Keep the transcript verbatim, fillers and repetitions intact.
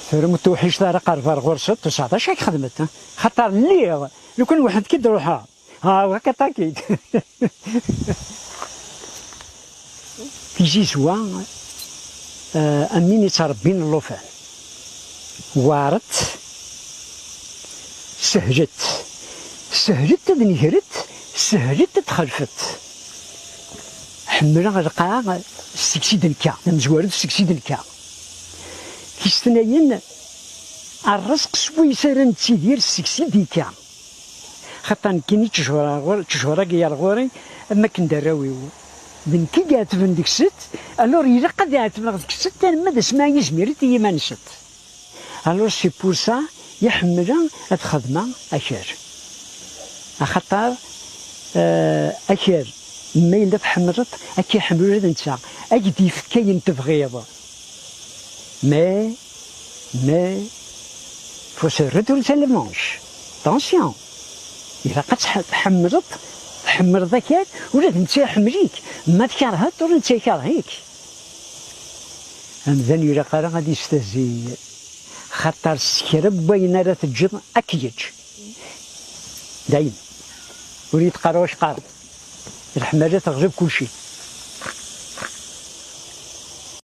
Tura ma tewḥiceḍ ara qerb ar ɣur-s, ur tesɛiḍ acu ad k-xedment, xaṭer lliɣ, lukan weḥd-k i d-ruḥeɣ. Ah, akka ṭakit. Tizizwa, eh, am win yettrebbin llufan. Weɛret, sehlet. Sehlet ad negret, sehlet ad txelfet. Ḥemmleɣ lqaɛa seg-s i d-nekka, tamezwarut seg-s i d-nekka. Tisetnayen, rrezq s wayes ara nettidir seg-s i d-yekka. Xaṭer nekkini ttjur-a ɣur-, ttjur-agi ar ɣur-i, am akken d arraw-iw. D nekk i iɛetben deg-sent, alors ilaq ad ɛetbeɣ deg-sent arma d asmi ara yizmirit i yiman-nsent. Alors c'est pour ça i ḥemmleɣ ad xedmeɣ akal. Axaṭer, eh, akal, ma yella tḥemmleḍ, ad k-iḥemmel ula d netta, ad k-d-yefk ayen tebɣiḍ. Mais, mais, faut se retourner la manche. Attention. Ilaq ad tḥ-, tḥemmleḍ, tḥemmleḍ akal, ula d netta iḥemmel-ik. Ma tkerheḍ, ula d netta ikerh-ik. Amdan ilaq ara ad yestehzi, xaṭer s kra n wayen ara teǧǧeḍ ad k-yeǧǧ. Dayen. Ur yi-d-qqar wac qqareɣ. Leḥmala teɣleb kulci.